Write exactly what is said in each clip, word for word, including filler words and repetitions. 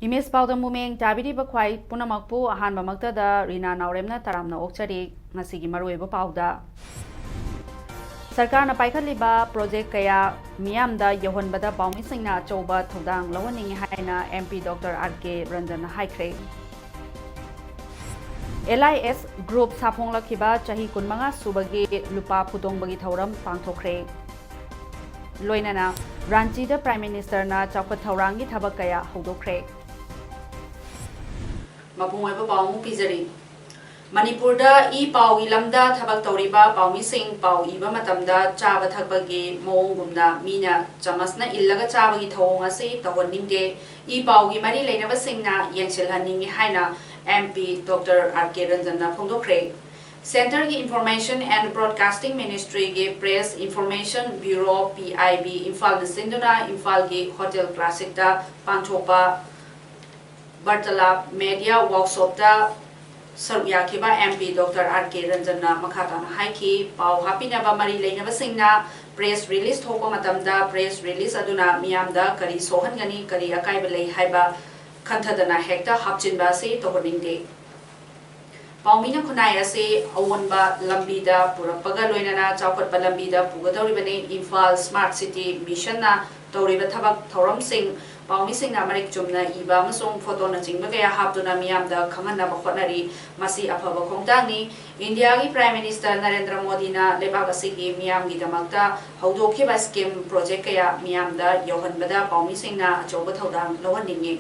Image ꯄꯥꯎꯗꯝ ꯃꯨꯃꯦꯡ ꯇꯥꯕꯤꯔꯤꯕ ꯈ꯭ꯋꯥꯏ ꯄꯨꯝꯅꯃꯛꯄꯨ ꯑꯍꯥꯟꯕꯃꯛꯇꯗ ꯔꯤꯅꯥ ꯅꯥꯎꯔꯦꯝꯅ ꯇꯔꯥꯝꯅ ꯑꯣꯛꯆꯔꯤ꯫ ꯉꯁꯤꯒꯤ ꯃꯔꯨꯑꯣꯏꯕ ꯄꯥꯎꯗ, ꯁꯔꯀꯥꯔꯅ ꯄꯥꯏꯈꯠꯂꯤꯕ ꯄ꯭ꯔꯣꯖꯦꯛ ꯀꯌꯥ ꯃꯤꯌꯥꯝꯗ ꯌꯧꯍꯟꯕꯗ ꯄꯥꯎꯃꯤꯁꯤꯡꯅ ꯑꯆꯧꯕ ꯊꯧꯗꯥꯡ ꯂꯧꯍꯟꯅꯤꯡꯏ ꯍꯥꯏꯅ M P doctor R K ꯔꯟꯖꯟꯅ ꯍꯥꯏꯈ꯭ꯔꯦ꯫ ꯑꯦꯜ ꯑꯥꯏ ꯑꯦꯁ ꯒ꯭ꯔꯨꯞ ꯁꯥꯐꯣꯡꯂꯛꯈꯤꯕ ꯆꯍꯤ ꯀꯨꯟꯃꯉꯥ ꯁꯨꯕꯒꯤ ꯂꯨꯄꯥ ꯐꯨꯗꯣꯡꯕꯒꯤ ꯊꯧꯔꯝ ꯄꯥꯡꯊꯣꯛꯈ꯭ꯔꯦ꯫ ꯂꯣꯏꯅꯅ ꯔꯥꯟꯆꯤꯗ ꯄ꯭ꯔꯥꯏꯝ ꯃꯤꯅꯤꯁꯇꯔꯅ ꯆꯥꯎꯈꯠ ꯊꯧꯔꯥꯡꯒꯤ ꯊꯕꯛ ꯀꯌꯥ ꯍꯧꯗꯣꯛꯈ꯭ꯔꯦ꯫ ꯃꯄꯨꯡ ꯑꯣꯏꯕ ꯄꯥꯎ ꯑꯃꯨꯛ ꯄꯤꯖꯔꯤ꯫ ꯃꯅꯤꯄꯨꯔꯗ ꯏ ꯄꯥꯎꯒꯤ ꯂꯝꯗ ꯊꯕꯛ ꯇꯧꯔꯤꯕ ꯄꯥꯎꯃꯤꯁꯤꯡ ꯄꯥꯎ ꯏꯕ ꯃꯇꯝꯗ ꯆꯥꯕ ꯊꯛꯄꯒꯤ ꯃꯑꯣꯡꯒꯨꯝꯅ ꯃꯤꯅ ꯆꯃꯁꯅ ꯏꯜꯂꯒ ꯆꯥꯕꯒꯤ ꯊꯧꯑꯣꯡ ꯑꯁꯤ ꯇꯧꯍꯟꯅꯤꯡꯗꯦ꯫ ꯏ ꯄꯥꯎꯒꯤ ꯃꯔꯤ ꯂꯩꯅꯕꯁꯤꯡꯅ ꯌꯦꯡꯁꯤꯜꯍꯟꯅꯤꯡꯏ ꯍꯥꯏꯅ M P doctor R K ꯔꯟꯖꯟꯅ ꯐꯣꯡꯗꯣꯛꯈ꯭ꯔꯦ꯫ ꯁꯦꯟꯇꯔꯒꯤ ꯏꯟꯐꯣꯔꯃꯦꯁꯟ ꯑꯦꯟ ꯕ꯭ꯔꯣꯗꯀꯥꯁꯇꯤꯡ ꯃꯤꯅꯤꯁꯇ꯭ꯔꯤꯒꯤ press information bureau, P I B, ꯏꯝꯐꯥꯜꯅ ꯁꯤꯟꯗꯨꯅ ꯏꯝꯐꯥꯜꯒꯤ ꯍꯣꯇꯦꯜ ꯀ꯭ꯂꯥꯁꯤꯛꯇ ꯄꯥꯡꯊꯣꯛꯄ ꯕꯔꯇꯂꯥꯞ ꯃꯦꯗꯤꯌꯥ ꯋꯥꯔꯛꯁꯣꯞꯇ ꯁꯔꯨꯛ ꯌꯥꯈꯤꯕ M P doctor R K ꯔꯟꯖꯟꯅ ꯃꯈꯥ ꯇꯥꯅ ꯍꯥꯏꯈꯤ, ꯄꯥꯎ ꯍꯥꯞꯄꯤꯅꯕ ꯃꯔꯤ ꯂꯩꯅꯕꯁꯤꯡꯅ ꯄ꯭ꯔꯦꯁ ꯔꯤꯂꯤꯖ ꯊꯣꯛꯄ ꯃꯇꯝꯗ ꯄ꯭ꯔꯦꯁ ꯔꯤꯂꯤꯖ ꯑꯗꯨꯅ ꯃꯤꯌꯥꯝꯗ ꯀꯔꯤ ꯁꯣꯛꯍꯟꯒꯅꯤ, ꯀꯔꯤ ꯑꯀꯥꯏꯕ ꯂꯩ ꯍꯥꯏꯕ ꯈꯟꯊꯗꯅ ꯍꯦꯛꯇ ꯍꯥꯞꯆꯤꯟꯕ ꯑꯁꯤ ꯇꯧꯍꯟꯅꯤꯡꯗꯦ꯫ ꯄꯥꯎꯃꯤꯅ ꯈꯨꯟꯅꯥꯏ ꯑꯁꯤ ꯑꯑꯣꯟꯕ ꯂꯝꯕꯤꯗ ꯄꯨꯔꯛꯄꯒ ꯂꯣꯏꯅꯅ ꯆꯥꯎꯈꯠꯄ ꯂꯝꯕꯤꯗ ꯄꯨꯒꯗꯧꯔꯤꯕꯅꯤ꯫ ꯏꯝꯐꯥꯜ ꯁ꯭ꯃꯥꯔꯠ ꯁꯤꯇꯤ ꯃꯤꯁꯟꯅ ꯇꯧꯔꯤꯕ ꯊꯕꯛ ꯊꯧꯔꯝꯁꯤꯡ ꯄꯥꯎꯃꯤꯁꯤꯡꯅ ꯃꯔꯤꯛ ꯆꯨꯝꯅ ꯏꯕ ꯑꯃꯁꯨꯡ ꯐꯣꯇꯣꯅꯆꯤꯡꯕ ꯀꯌꯥ ꯍꯥꯞꯇꯨꯅ ꯃꯤꯌꯥꯝꯗ ꯈꯪꯍꯟꯅꯕ ꯍꯣꯠꯅꯔꯤ꯫ ꯃꯁꯤ ꯑꯐꯕ ꯈꯣꯡꯊꯥꯡꯅꯤ꯫ ꯏꯟꯗꯤꯌꯥꯒꯤ ꯄ꯭ꯔꯥꯏꯝ ꯃꯤꯅꯤꯁꯇꯔ ꯅꯔꯦꯟꯗ꯭ꯔ ꯃꯣꯗꯤꯅ ꯂꯩꯕꯥꯛ ꯑꯁꯤꯒꯤ ꯃꯤꯌꯥꯝꯒꯤꯗꯃꯛꯇ ꯍꯧꯗꯣꯛꯈꯤꯕ ꯁ꯭ꯀꯤꯝ, ꯄ꯭ꯔꯣꯖꯦꯛ ꯀꯌꯥ ꯃꯤꯌꯥꯝꯗ ꯌꯧꯍꯟꯕꯗ ꯄꯥꯎꯃꯤꯁꯤꯡꯅ ꯑꯆꯧꯕ ꯊꯧꯗꯥꯡ ꯂꯧꯍꯟꯅꯤꯡꯏ꯫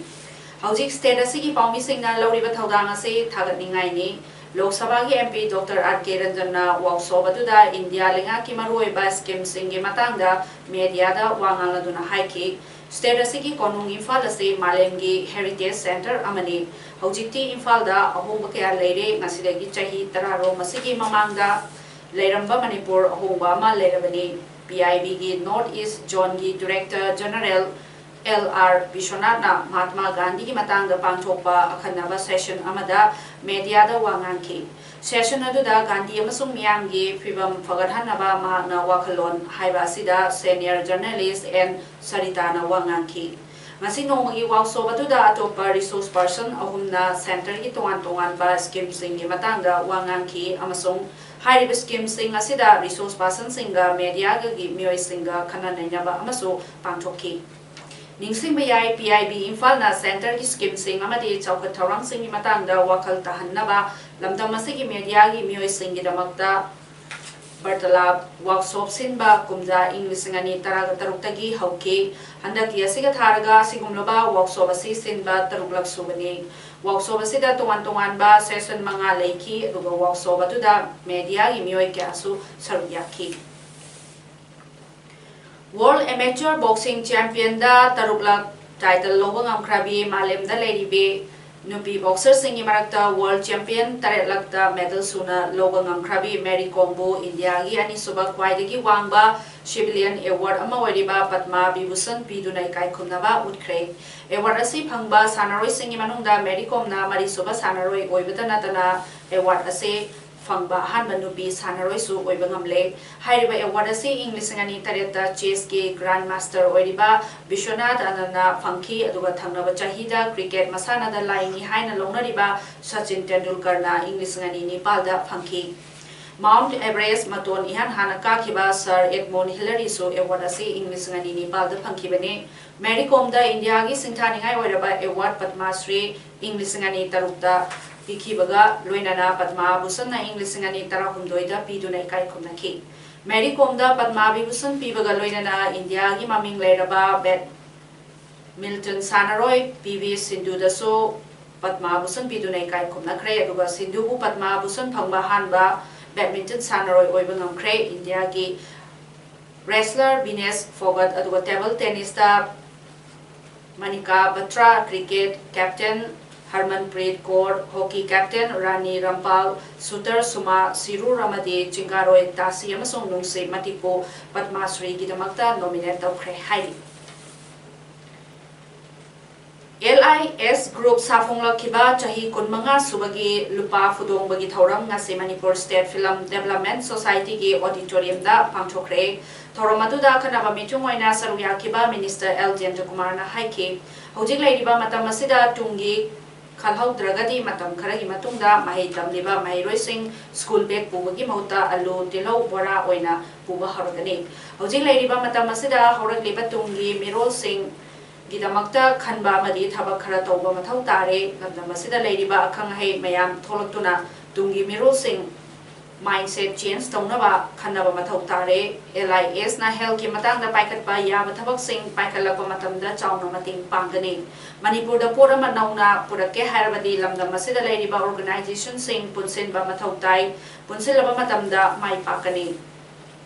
ꯍꯧꯖꯤꯛ ꯁ꯭ꯇꯦꯠ ꯑꯁꯤꯒꯤ ꯄꯥꯎꯃꯤꯁꯤꯡꯅ ꯂꯧꯔꯤꯕ ꯊꯧꯗꯥꯡ ꯑꯁꯤ ꯊꯥꯒꯠꯅꯤꯡꯉꯥꯏꯅꯤ꯫ ꯂꯣꯛ ꯁꯚꯥꯒꯤ M P Doctor R K Ranjan ꯅ ꯋꯥꯛꯁꯣꯞ ꯑꯗꯨꯗ ꯏꯟꯗꯤꯌꯥ ꯂꯩꯉꯥꯛꯀꯤ ꯃꯔꯨꯑꯣꯏꯕ ꯁ꯭ꯀꯤꯝꯁꯤꯡꯒꯤ ꯃꯇꯥꯡꯗ ꯃꯦꯗꯤꯌꯥꯗ ꯋꯥ ꯉꯥꯡꯂꯗꯨꯅ ꯍꯥꯏꯈꯤ꯫ ꯁ꯭ꯇꯦꯠ ꯑꯁꯤꯒꯤ ꯀꯣꯅꯨꯡ ꯏꯝꯐꯥꯜ ꯑꯁꯤ ꯃꯥꯂꯦꯝꯒꯤ ꯍꯦꯔꯤꯇꯦꯖ ꯁꯦꯟꯇꯔ ꯑꯃꯅꯤ꯫ ꯍꯧꯖꯤꯛꯇꯤ ꯏꯝꯐꯥꯜꯗ ꯑꯍꯣꯡꯕ ꯀꯌꯥ ꯂꯩꯔꯦ꯫ ꯉꯁꯤꯗꯒꯤ ꯆꯍꯤ ꯇꯔꯥꯔꯣꯝ ꯑꯁꯤꯒꯤ ꯃꯃꯥꯡꯗ ꯂꯩꯔꯝꯕ ꯃꯅꯤꯄꯨꯔ ꯑꯍꯣꯡꯕ ꯑꯃ ꯂꯩꯔꯕꯅꯤ꯫ P I B ꯒꯤ North East Zone ꯒꯤ Director General L R ꯕꯤꯁ꯭ꯋꯅꯥꯊꯅ Mahatma ꯒꯥꯟꯙꯤꯒꯤ ꯃꯇꯥꯡꯗ ꯄꯥꯡꯊꯣꯛꯄ ꯑꯈꯟꯅꯕ ꯁꯦꯁꯟ ꯑꯃꯗ ꯃꯦꯗꯤꯌꯥꯗ ꯋꯥ ꯉꯥꯡꯈꯤ꯫ ꯁꯦꯁꯟ ꯑꯗꯨꯗ ꯒꯥꯟꯙꯤ ꯑꯃꯁꯨꯡ ꯃꯤꯌꯥꯝꯒꯤ ꯐꯤꯚꯝ ꯐꯒꯠꯍꯟꯅꯕ ꯃꯍꯥꯛꯅ ꯋꯥꯈꯜꯂꯣꯟ ꯍꯥꯏꯕ ꯑꯁꯤꯗ senior journalist N ꯁꯔꯤꯇꯥꯅ ꯋꯥ ꯉꯥꯡꯈꯤ꯫ ꯉꯁꯤ ꯅꯣꯡꯃꯒꯤ ꯋꯥꯛꯁꯣꯞ ꯑꯗꯨꯗ ꯑꯇꯣꯞꯄ resource person ꯑꯍꯨꯝꯅ ꯁꯦꯟꯇꯔꯒꯤ ꯇꯣꯉꯥꯟ ꯇꯣꯉꯥꯟꯕ ꯁ꯭ꯀꯤꯝꯁꯤꯡꯒꯤ ꯃꯇꯥꯡꯗ ꯋꯥ ꯉꯥꯡꯈꯤ ꯑꯃꯁꯨꯡ ꯍꯥꯏꯔꯤꯕ ꯁ꯭ꯀꯤꯝꯁꯤꯡ ꯑꯁꯤꯗ resource personꯁꯤꯡꯒ ꯃꯦꯗꯤꯌꯥꯒꯤ ꯃꯤꯑꯣꯏꯁꯤꯡꯒ ꯈꯟꯅ ꯅꯩꯅꯕ ꯑꯃꯁꯨ ꯄꯥꯡꯊꯣꯛꯈꯤ꯫ ꯅꯤꯡꯁꯤꯡꯕ ꯌꯥꯏ, P I B ꯏꯝꯐꯥꯜꯅ ꯁꯦꯟꯇꯔꯒꯤ ꯁ꯭ꯀꯤꯝꯁꯤꯡ ꯑꯃꯗꯤ ꯆꯥꯎꯈꯠ ꯊꯧꯔꯥꯡꯁꯤꯡꯒꯤ ꯃꯇꯥꯡꯗ ꯋꯥꯈꯜ ꯇꯥꯍꯟꯅꯕ ꯂꯝꯗꯝ ꯑꯁꯤꯒꯤ ꯃꯦꯗꯤꯌꯥꯒꯤ ꯃꯤꯑꯣꯏꯁꯤꯡꯒꯤꯗꯃꯛꯇ ꯕꯔꯇꯂꯥꯞ ꯋꯥꯛꯁꯣꯞ ꯁꯤꯟꯕ ꯀꯨꯝꯖꯥ ꯏꯪ ꯂꯤꯁꯤꯡ ꯑꯅꯤ ꯇꯔꯥꯒ ꯇꯔꯨꯛꯇꯒꯤ ꯍꯧꯈꯤ꯫ ꯍꯟꯗꯛꯀꯤ ꯑꯁꯤꯒ ꯊꯥꯔꯒ ꯑꯁꯤꯒꯨꯝꯂꯕ ꯋꯥꯛꯁꯣꯞ ꯑꯁꯤ ꯁꯤꯟꯕ ꯇꯔꯨꯛꯂꯛ ꯁꯨꯕꯅꯤ꯫ ꯋꯥꯛꯁꯣꯞ ꯑꯁꯤꯗ ꯇꯣꯉꯥꯟ ꯇꯣꯉꯥꯟꯕ ꯁꯦꯁꯟ ꯃꯉꯥ ꯂꯩꯈꯤ, ꯑꯗꯨꯒ ꯋꯥꯛꯁꯣꯞ ꯑꯗꯨꯗ ꯃꯦꯗꯤꯌꯥꯒꯤ ꯃꯤꯑꯣꯏ ꯀꯌꯥꯁꯨ ꯁꯔꯨꯛ ꯌꯥꯈꯤ꯫ World Amateur Boxing Championꯗ ꯇꯔꯨꯛꯂꯛ title ꯂꯧꯕ ꯉꯝꯈ꯭ꯔꯕꯤ ꯃꯥꯂꯦꯝꯗ ꯂꯩꯔꯤꯕꯤ ꯅꯨꯄꯤ boxerꯁꯤꯡꯒꯤ ꯃꯔꯛꯇ world champion ꯇꯔꯦꯠꯂꯛꯇ medal ꯁꯨꯅ ꯂꯧꯕ ꯉꯝꯈ꯭ꯔꯕꯤ ꯃꯦꯔꯤ ꯀꯣꯝꯕꯨ ꯏꯟꯗꯤꯌꯥꯒꯤ ꯑꯅꯤꯁꯨꯕ ꯈ꯭ꯋꯥꯏꯗꯒꯤ ꯋꯥꯡꯕ civilian award ꯑꯃ ꯑꯣꯏꯔꯤꯕ ꯄꯗꯃ ꯕꯤꯚꯨꯁꯟ ꯄꯤꯗꯨꯅ ꯏꯀꯥꯏ ꯈꯨꯝꯅꯕ ꯎꯠꯈ꯭ꯔꯦ꯫ Award ꯑꯁꯤ ꯐꯪꯕ ꯁꯥꯟꯅꯔꯣꯏꯁꯤꯡꯒꯤ ꯃꯅꯨꯡꯗ ꯃꯦꯔꯤ ꯀꯣꯝꯅ ꯃꯔꯤꯁꯨꯕ ꯁꯥꯟꯅꯔꯣꯏ ꯑꯣꯏꯕꯇ ꯅꯠꯇꯅ award ꯑꯁꯤ ꯐꯪꯕ ꯑꯍꯥꯟꯕ ꯅꯨꯄꯤ ꯁꯥꯟꯅꯔꯣꯏꯁꯨ ꯑꯣꯏꯕ ꯉꯝꯂꯦ꯫ ꯍꯥꯏꯔꯤꯕ award ꯑꯁꯤ ꯏꯪ ꯂꯤꯁꯤꯡ ꯑꯅꯤ ꯇꯔꯦꯠꯇ chessꯀꯤ grand master ꯑꯣꯏꯔꯤꯕ ꯕꯤꯁ꯭ꯋꯅꯥꯊ ꯑꯅꯟꯅ ꯐꯪꯈꯤ, ꯑꯗꯨꯒ ꯊꯪꯅꯕ ꯆꯍꯤꯗ cricket ꯃꯁꯥꯟꯅꯗ ꯂꯥꯏꯅꯤ ꯍꯥꯏꯅ ꯂꯧꯅꯔꯤꯕ ꯁꯆꯤꯟ ꯇꯦꯟꯗꯨꯜꯀꯔꯅ ꯏꯪ ꯂꯤꯁꯤꯡ ꯑꯅꯤ ꯅꯤꯄꯥꯜꯗ ꯐꯪꯈꯤ꯫ Mount Everest ꯃꯇꯣꯟ ꯏꯍꯥꯟ ꯍꯥꯟꯅ ꯀꯥꯈꯤꯕ Sir Edmund Hillaryꯁꯨ award ꯑꯁꯤ ꯏꯪ ꯂꯤꯁꯤꯡ ꯑꯅꯤ ꯅꯤꯄꯥꯜꯗ ꯐꯪꯈꯤꯕꯅꯤ꯫ ꯃꯦꯔꯤ ꯀꯣꯝꯗ ꯏꯟꯗꯤꯌꯥꯒꯤ ꯁꯤꯡꯊꯥꯅꯤꯡꯉꯥꯏ ꯑꯣꯏꯔꯕ award ꯄꯗꯃ ꯁ꯭ꯔꯤ ꯏꯪ ꯂꯤꯁꯤꯡ ꯑꯅꯤ ꯇꯔꯨꯛꯇ ꯄꯤꯈꯤꯕꯒ ꯂꯣꯏꯅꯅ ꯄꯗꯃ ꯚꯨꯁꯟꯅ ꯏꯪ ꯂꯤꯁꯤꯡ ꯑꯅꯤ ꯇꯔꯥꯍꯨꯝꯗꯣꯏꯗ ꯄꯤꯗꯨꯅ ꯏꯀꯥꯏ ꯈꯨꯝꯅꯈꯤ꯫ ꯃꯦꯔꯤ ꯀꯣꯝꯗ ꯄꯗꯃ ꯚꯤꯚꯨꯁꯟ ꯄꯤꯕꯒ ꯂꯣꯏꯅꯅ ꯏꯟꯗꯤꯌꯥꯒꯤ ꯃꯃꯤꯡ ꯂꯩꯔꯕ badminton ꯁꯥꯟꯅꯔꯣꯏ P V ꯁꯤꯟꯙꯨꯗꯁꯨ ꯄꯗꯃ ꯚꯨꯁꯟ ꯄꯤꯗꯨꯅ ꯏꯀꯥꯏ ꯈꯨꯝꯅꯈ꯭ꯔꯦ꯫ ꯑꯗꯨꯒ ꯁꯤꯟꯙꯨꯕꯨ ꯄꯗꯃ ꯚꯨꯁꯟ ꯐꯪꯕ ꯑꯍꯥꯟꯕ ꯕꯦꯗꯃꯤꯟꯇꯟ ꯁꯥꯟꯅꯔꯣꯏ ꯑꯣꯏꯕ ꯉꯝꯈ꯭ꯔꯦ꯫ ꯏꯟꯗꯤꯌꯥꯒꯤ ꯔꯦꯁꯂꯔ ꯕꯤꯅꯦꯁ ꯐꯣꯒꯠ, ꯑꯗꯨꯒ ꯇꯦꯕꯜ ꯇꯦꯅꯤꯁꯇ Manika Batra, cricket captain Harmanpreet Kaur, hockey captain Rani Rampal, shooter Suma Shirur ꯑꯃꯗꯤ ꯆꯤꯡꯒꯥꯔꯣꯏ ꯇꯥꯁꯤ ꯑꯃꯁꯨꯡ ꯅꯨꯡꯁꯤ ꯃꯇꯤꯛꯄꯨ ꯄꯗꯃ ꯁ꯭ꯔꯤꯒꯤꯗꯃꯛꯇ ꯅꯣꯃꯤꯅꯦꯠ ꯇꯧꯈ꯭ꯔꯦ ꯍꯥꯏꯔꯤ꯫ ꯑꯦꯜ ꯑꯥꯏ ꯑꯦꯁ ꯒ꯭ꯔꯨꯞ ꯁꯥꯐꯣꯡꯂꯛꯈꯤꯕ ꯆꯍꯤ ꯀꯨꯟꯃꯉꯥ ꯁꯨꯕꯒꯤ ꯂꯨꯄꯥ ꯐꯨꯗꯣꯡꯕꯒꯤ ꯊꯧꯔꯝ ꯉꯁꯤ ꯃꯅꯤꯄꯨꯔ ꯁ꯭ꯇꯦꯠ ꯐꯤꯂꯝ ꯗꯦꯕꯂꯞꯃꯦꯟ ꯁꯣꯁꯥꯏꯇꯤꯒꯤ ꯑꯣꯗꯤꯇꯣꯔꯤꯌꯝꯗ ꯄꯥꯡꯊꯣꯛꯈ꯭ꯔꯦ꯫ ꯊꯧꯔꯝ ꯑꯗꯨꯗ ꯑꯈꯟꯅꯕ ꯃꯤꯊꯨꯡ ꯑꯣꯏꯅ ꯁꯔꯨꯛ ꯌꯥꯈꯤꯕ ꯃꯤꯅꯤꯁꯇꯔ ꯑꯦꯜ ꯖꯌꯟꯇꯀꯨꯃꯥꯔꯅ ꯍꯥꯏꯈꯤ, ꯍꯧꯖꯤꯛ ꯂꯩꯔꯤꯕ ꯃꯇꯝ ꯑꯁꯤꯗ ꯇꯨꯡꯒꯤ ꯈꯜꯍꯧꯗ꯭ꯔꯒꯗꯤ ꯃꯇꯝ ꯈꯔꯒꯤ ꯃꯇꯨꯡꯗ ꯃꯍꯩ ꯇꯝꯂꯤꯕ ꯃꯍꯩꯔꯣꯏꯁꯤꯡ ꯁ꯭ꯀꯨꯜ ꯕꯦꯒ ꯄꯨꯕꯒꯤ ꯃꯍꯨꯠꯇ ꯑꯂꯨ, ꯇꯤꯜꯍꯧ, ꯕꯣꯔꯥ ꯑꯣꯏꯅ ꯄꯨꯕ ꯍꯧꯔꯒꯅꯤ꯫ ꯍꯧꯖꯤꯛ ꯂꯩꯔꯤꯕ ꯃꯇꯝ ꯑꯁꯤꯗ ꯍꯧꯔꯛꯂꯤꯕ ꯇꯨꯡꯒꯤ ꯃꯤꯔꯣꯜꯁꯤꯡ ꯒꯤꯗꯃꯛꯇ ꯈꯟꯕ ꯑꯃꯗꯤ ꯊꯕꯛ ꯈꯔ ꯇꯧꯕ ꯃꯊꯧ ꯇꯥꯔꯦ꯫ ꯂꯝꯗꯝ ꯑꯁꯤꯗ ꯂꯩꯔꯤꯕ ꯑꯈꯪ ꯑꯍꯩ ꯃꯌꯥꯝ ꯊꯣꯛꯂꯛꯇꯨꯅ ꯇꯨꯡꯒꯤ ꯃꯤꯔꯣꯜꯁꯤꯡ ꯃꯥꯏꯟꯁꯦꯠ ꯆꯦꯟꯖ ꯇꯧꯅꯕ ꯈꯟꯅꯕ ꯃꯊꯧ ꯇꯥꯔꯦ꯫ ꯑꯦꯜ ꯑꯥꯏ ꯑꯦꯁꯅ ꯍꯦꯜꯊꯀꯤ ꯃꯇꯥꯡꯗ ꯄꯥꯏꯈꯠꯄ ꯌꯥꯕ ꯊꯕꯛꯁꯤꯡ ꯄꯥꯏꯈꯠꯂꯛꯄ ꯃꯇꯝꯗ ꯆꯥꯎꯅ ꯃꯇꯦꯡ ꯄꯥꯡꯒꯅꯤ꯫ ꯃꯅꯤꯄꯨꯔꯗ ꯄꯣꯠ ꯑꯃ ꯅꯧꯅ ꯄꯨꯔꯛꯀꯦ ꯍꯥꯏꯔꯕꯗꯤ ꯂꯝꯗꯝ ꯑꯁꯤꯗ ꯂꯩꯔꯤꯕ ꯑꯣꯔꯒꯅꯥꯏꯖꯦꯁꯟꯁꯤꯡ ꯄꯨꯟꯁꯤꯟꯕ ꯃꯊꯧ ꯇꯥꯏ꯫ ꯄꯨꯟꯁꯤꯜꯂꯕ ꯃꯇꯝꯗ ꯃꯥꯏ ꯄꯥꯛꯀꯅꯤ꯫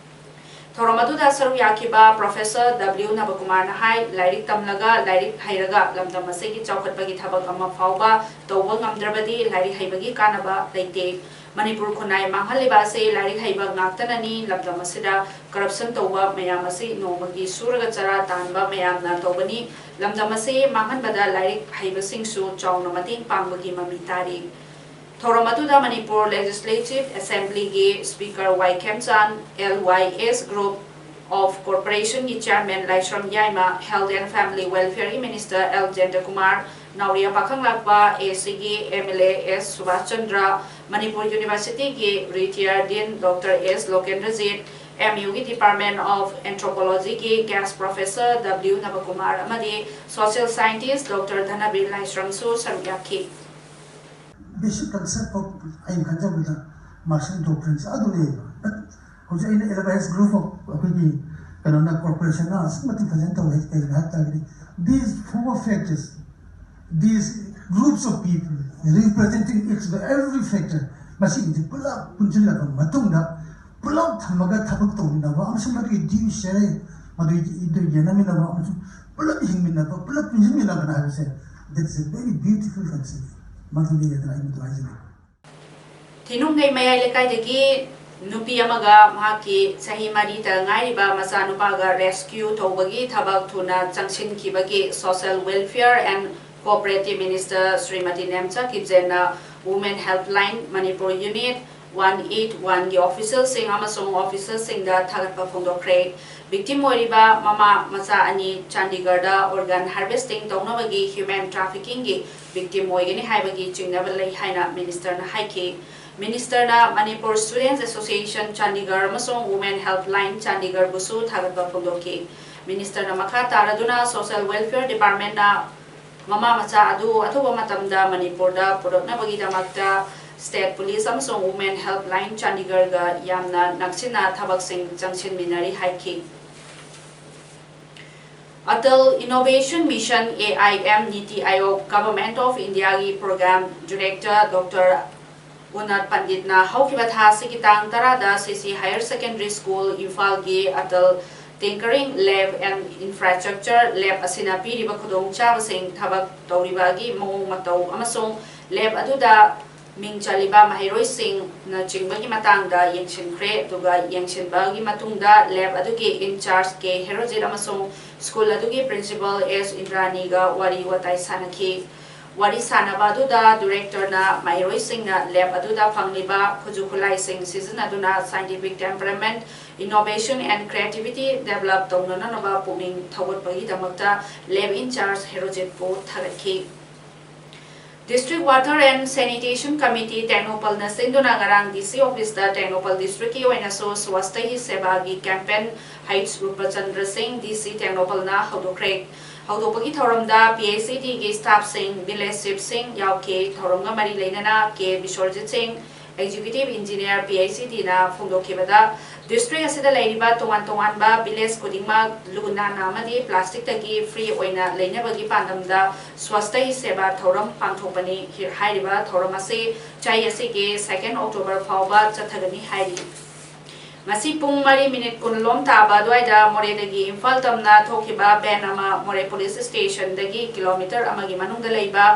ꯊꯧꯔꯝ ꯑꯗꯨꯗ ꯁꯔꯨꯛ ꯌꯥꯈꯤꯕ ꯄ꯭ꯔꯣꯐꯦꯁꯔ ꯗꯕ꯭ꯂꯤꯎ ꯅꯕꯀꯨꯃꯥꯔꯅ ꯍꯥꯏ, ꯂꯥꯏꯔꯤꯛ ꯇꯝꯂꯒ, ꯂꯥꯏꯔꯤꯛ ꯍꯩꯔꯒ ꯂꯝꯗꯝ ꯑꯁꯤꯒꯤ ꯆꯥꯎꯈꯠꯄꯒꯤ ꯊꯕꯛ ꯑꯃ ꯐꯥꯎꯕ ꯇꯧꯕ ꯉꯝꯗ꯭ꯔꯕꯗꯤ ꯂꯥꯏꯔꯤꯛ ꯍꯩꯕꯒꯤ ꯀꯥꯟꯅꯕ ꯂꯩꯇꯦ꯫ ꯃꯅꯤꯄꯨꯔ ꯈꯨꯟꯅꯥꯏ ꯃꯥꯡꯍꯜꯂꯤꯕ ꯑꯁꯤ ꯂꯥꯏꯔꯤꯛ ꯍꯩꯕ ꯉꯥꯛꯇꯅꯅꯤ꯫ ꯂꯝꯗꯝ ꯑꯁꯤꯗ ꯀꯔꯞꯁꯟ ꯇꯧꯕ ꯃꯌꯥꯝ ꯑꯁꯤ ꯅꯣꯡꯃꯒꯤ ꯁꯨꯔꯒ ꯆꯔꯥ ꯇꯥꯟꯕ ꯃꯌꯥꯝꯅ ꯇꯧꯕꯅꯤ꯫ ꯂꯝꯗꯝ ꯑꯁꯤ ꯃꯥꯡꯍꯟꯕꯗ ꯂꯥꯏꯔꯤꯛ ꯍꯩꯕꯁꯤꯡꯁꯨ ꯆꯥꯎꯅ ꯃꯇꯦꯡ ꯄꯥꯡꯕꯒꯤ ꯃꯃꯤ ꯇꯥꯔꯤ꯫ ꯊꯧꯔꯝ ꯑꯗꯨꯗ ꯃꯅꯤꯄꯨꯔ ꯂꯦꯖꯤꯁꯂꯦꯇꯤꯚ ꯑꯦꯁꯦꯝꯕ꯭ꯂꯤꯒꯤ speaker Y Khemchand, L Y S group of ꯀꯣꯔꯄꯣꯔꯦꯁꯟꯒꯤ chairman Laishram Yaima, health and family ꯋꯦꯜꯐꯤꯌꯔꯒꯤ minister L Jayantakumar, Naoriya Pakhanglakpa A ꯁꯤꯒꯤ ꯑꯦꯝ ꯑꯦꯜ ꯑꯦ ꯑꯦꯁ ꯁꯨꯕꯥꯁ ꯆꯟꯗ꯭ꯔ, ꯃꯅꯤꯄꯨꯔ ꯌꯨꯅꯤꯚꯔꯁꯤꯇꯤꯒꯤ retired dean doctor S Lokendrajit, M ꯌꯨꯒꯤ ꯗꯤꯄꯥꯔꯠꯃꯦꯟ ꯑꯣꯐ ꯑꯦꯟꯊ꯭ꯔꯣꯄꯣꯂꯣꯖꯤꯒꯤ ꯒꯦꯁ ꯄ꯭ꯔꯣꯐꯦꯁꯔ ꯗꯕ꯭ꯂꯤꯎ ꯅꯕꯀꯨꯃꯥꯔ ꯑꯃꯗꯤ ꯁꯣꯁꯤꯌꯦꯜ ꯁꯥꯏꯟꯇꯤꯁ ꯗꯣꯛꯇꯔ ꯙꯅꯕꯤꯔ ꯂꯥꯏꯁ꯭ꯔꯝꯁꯨ ꯁꯔꯨꯛ ꯌꯥꯈꯤ꯫ ꯕꯦꯁꯤꯛ ꯀꯟꯁꯦꯞ ꯑꯣꯐ ꯑꯩꯅ ꯈꯟꯖꯕꯗ ꯃꯥꯔꯁꯤꯌꯦꯜ ꯗꯣꯛꯇ꯭ꯔꯤꯟꯁꯦ ꯑꯗꯨꯅꯦꯕ꯫ But ꯍꯧꯖꯤꯛ ꯑꯩꯅ L I S group of ꯑꯩꯈꯣꯏꯒꯤ ꯀꯩꯅꯣꯅ ꯀꯣꯔꯄꯣꯔꯦꯁꯟꯅ ꯑꯁꯨꯛꯀꯤ ꯃꯇꯤꯛ ꯐꯖꯅ ꯇꯧꯔꯦ ꯍꯥꯏꯁꯦ ꯀꯩꯒꯤꯅꯣ ꯍꯥꯏꯕ ꯇꯥꯔꯒꯗꯤ these four factors, these groups of people representing each every factor, ꯃꯁꯤꯒꯤꯁꯤ ꯄꯨꯂꯞ ꯄꯨꯟꯁꯤꯜꯂꯕ ꯃꯇꯨꯡꯗ ꯄꯨꯂꯞ ꯊꯝꯃꯒ ꯊꯕꯛ ꯇꯧꯃꯤꯟꯅꯕ ꯑꯃꯁꯨꯡ ꯃꯗꯨꯒꯤ due share, ꯃꯗꯨꯒꯤ ꯏꯗꯨ ꯌꯦꯟꯅꯃꯤꯟꯅꯕ ꯑꯃꯁꯨꯡ ꯄꯨꯂꯞ ꯍꯤꯡꯃꯤꯟꯅꯕ, ꯄꯨꯂꯞ ꯄꯨꯟꯁꯤꯟꯃꯤꯟꯅꯕꯅ ꯍꯥꯏꯕꯁꯦ, that is a very beautiful concept. ꯃꯗꯨꯅꯤ ꯑꯗꯨꯅ ꯑꯩ ꯃꯗꯨ ꯍꯥꯏꯖꯅꯤꯡꯉꯤ꯫ ꯊꯤꯅꯨꯡꯒꯩ ꯃꯌꯥꯏ ꯂꯩꯀꯥꯏꯗꯒꯤ ꯅꯨꯄꯤ ꯑꯃꯒ ꯃꯍꯥꯛꯀꯤ ꯆꯍꯤ ꯃꯔꯤꯇ ꯉꯥꯏꯔꯤꯕ ꯃꯆꯥꯅꯨꯄꯥꯒ rescue ꯇꯧꯕꯒꯤ ꯊꯕꯛ ꯊꯨꯅ ꯆꯪꯁꯤꯟꯈꯤꯕꯒꯤ Social Welfare and Cooperative Minister Shrimati Nemcha ꯀꯤꯞꯖꯦꯟꯅ Women Helpline Manipur Unit one eight one ꯒꯤ officialꯁꯤꯡ ꯑꯃꯁꯨꯡ officerꯁꯤꯡꯗ ꯊꯥꯒꯠꯄ ꯐꯣꯡꯗꯣꯛꯈ꯭ꯔꯦ꯫ Victim ꯑꯣꯏꯔꯤꯕ ꯃꯃꯥ ꯃꯆꯥ ꯑꯅꯤ ꯆꯥꯟꯗꯤꯒꯔꯗ organ harvesting ꯇꯧꯅꯕꯒꯤ human traffickingꯒꯤ victim ꯑꯣꯏꯒꯅꯤ ꯍꯥꯏꯕꯒꯤ ꯆꯤꯡꯅꯕ ꯂꯩ ꯍꯥꯏꯅ ministerꯅ ꯍꯥꯏꯈꯤ꯫ Ministerꯅ Manipur Students Association Chandigarh ꯑꯃꯁꯨꯡ Women Helpline Chandigarhꯕꯨꯁꯨ ꯊꯥꯒꯠꯄ ꯐꯣꯡꯗꯣꯛꯈꯤ꯫ Ministerꯅ ꯃꯈꯥ ꯇꯥꯔꯗꯨꯅ Social Welfare Departmentꯅ ꯃꯃꯥ ꯃꯆꯥ ꯑꯗꯨ ꯑꯊꯨꯕ ꯃꯇꯝꯗ ꯃꯅꯤꯄꯨꯔꯗ ꯄꯨꯔꯛꯅꯕꯒꯤꯗꯃꯛꯇ State Police ꯑꯃꯁꯨꯡ Women Helpline Chandigarhꯒ ꯌꯥꯝꯅ ꯅꯛꯁꯤꯟꯅ ꯊꯕꯛꯁꯤꯡ ꯆꯪꯁꯤꯟꯃꯤꯟꯅꯔꯤ ꯍꯥꯏꯈꯤ꯫ Atal Innovation Mission, AIM, NITI Aayog, Government of Indiaꯒꯤ Program Director Doctor ꯎꯅꯥꯠ ꯄꯟꯗꯤꯠꯅ ꯍꯧꯈꯤꯕ ꯊꯥ ꯑꯁꯤꯒꯤ ꯇꯥꯡ ꯇꯔꯥꯗ ꯁꯤꯁꯤ Higher Secondary School, ꯏꯝꯐꯥꯜꯒꯤ Atal Tinkering Lab and Infrastructure Lab ꯑꯁꯤꯅ ꯄꯤꯔꯤꯕ ꯈꯨꯗꯣꯡꯆꯥꯕꯁꯤꯡ, ꯊꯕꯛ ꯇꯧꯔꯤꯕꯒꯤ ꯃꯑꯣꯡ ꯃꯇꯧ ꯑꯃꯁꯨꯡ lab ꯑꯗꯨꯗ ꯃꯤꯡ ꯆꯜꯂꯤꯕ ꯃꯍꯩꯔꯣꯏꯁꯤꯡꯅꯆꯤꯡꯕꯒꯤ ꯃꯇꯥꯡꯗ ꯌꯦꯡꯁꯤꯟꯈ꯭ꯔꯦ꯫ ꯑꯗꯨꯒ ꯌꯦꯡꯁꯤꯟꯕꯒꯤ ꯃꯇꯨꯡꯗ lab ꯑꯗꯨꯒꯤ in charge ꯀꯦ ꯍꯦꯔꯣꯖꯤꯠ ꯑꯃꯁꯨꯡ school ꯑꯗꯨꯒꯤ principal ꯑꯦꯁ ꯏꯟꯗ꯭ꯔꯥꯅꯤꯒ ꯋꯥꯔꯤ ꯋꯥꯇꯥꯏ ꯁꯥꯟꯅꯈꯤ꯫ ꯋꯥꯔꯤ ꯁꯥꯟꯅꯕ ꯑꯗꯨꯗ directorꯅ ꯃꯍꯩꯔꯣꯏꯁꯤꯡꯅ lab ꯑꯗꯨꯗ ꯐꯪꯂꯤꯕ ꯈꯨꯠꯁꯨ ꯈꯨꯠꯂꯥꯏꯁꯤꯡ ꯁꯤꯖꯤꯟꯅꯗꯨꯅ scientific temperament, innovation and creativity develop ꯇꯧꯅꯅꯕ ꯄꯨꯛꯅꯤꯡ ꯊꯧꯒꯠꯄꯒꯤꯗꯃꯛꯇ lab in charge ꯍꯦꯔꯣꯖꯤꯠꯄꯨ ꯊꯥꯒꯠꯈꯤ꯫ District Water and Sanitation Committee ꯇꯦꯡꯅꯧꯄꯜꯅ ꯁꯤꯟꯗꯨꯅ ꯉꯔꯥꯡ DC officeꯇ ꯇꯦꯡꯅꯧꯄꯜ districtꯀꯤ ꯑꯣꯏꯅꯁꯨ Swasthya Hi Sevaꯒꯤ campaign H Rupachandra Singh, DC ꯇꯦꯡꯅꯧꯄꯜꯅ ꯍꯧꯗꯣꯛꯈ꯭ꯔꯦ꯫ ꯍꯧꯗꯣꯛꯄꯒꯤ ꯊꯧꯔꯝꯗ PHCDꯒꯤ staffꯁꯤꯡ, village chiefꯁꯤꯡ ꯌꯥꯎꯈꯤ꯫ ꯊꯧꯔꯝꯒ ꯃꯔꯤ ꯂꯩꯅꯅ ꯀꯦ ꯕꯤꯁ꯭ꯋꯔꯖꯤꯠ ꯁꯤꯡ, ꯑꯦꯛꯖꯤꯀ꯭ꯌꯨꯇꯤꯚ ꯏꯟꯖꯤꯅꯤꯌꯔ, ꯄꯤ ꯑꯩꯆ ꯏ ꯗꯤꯅ ꯐꯣꯡꯗꯣꯛꯈꯤꯕꯗ, ꯗꯤꯁꯇ꯭ꯔꯤꯛ ꯑꯁꯤꯗ ꯂꯩꯔꯤꯕ ꯇꯣꯉꯥꯟ ꯇꯣꯉꯥꯟꯕ ꯚꯤꯂꯦꯖ ꯈꯨꯗꯤꯡꯃꯛ ꯂꯨ ꯅꯥꯟꯅ ꯑꯃꯗꯤ ꯄ꯭ꯂꯥꯁꯇꯤꯛꯇꯒꯤ ꯐ꯭ꯔꯤ ꯑꯣꯏꯅ ꯂꯩꯅꯕꯒꯤ ꯄꯥꯟꯗꯝꯗ ꯁ꯭ꯋꯁꯇ ꯍꯤ ꯁꯦꯕꯥ ꯊꯧꯔꯝ ꯄꯥꯡꯊꯣꯛꯄꯅꯤ꯫ ꯍꯥꯏꯔꯤꯕ ꯊꯧꯔꯝ ꯑꯁꯤ ꯆꯍꯤ ꯑꯁꯤꯒꯤ ꯁꯦꯀꯦꯟ ꯑꯣꯛꯇꯣꯕꯔ ꯐꯥꯎꯕ ꯆꯠꯊꯒꯅꯤ ꯍꯥꯏꯔꯤ꯫ ꯉꯁꯤ ꯄꯨꯡ ꯃꯔꯤ ꯃꯤꯅꯤꯠ ꯀꯨꯟꯂꯣꯝ ꯇꯥꯕ ꯑꯗꯨꯋꯥꯏꯗ ꯃꯣꯔꯦꯗꯒꯤ ꯏꯝꯐꯥꯜ ꯇꯝꯅ ꯊꯣꯛꯈꯤꯕ ꯚꯦꯟ ꯑꯃ ꯃꯣꯔꯦ ꯄꯨꯂꯤꯁ ꯁ꯭ꯇꯦꯁꯟꯗꯒꯤ ꯀꯤꯂꯣꯃꯤꯇꯔ ꯑꯃꯒꯤ ꯃꯅꯨꯡꯗ ꯂꯩꯕ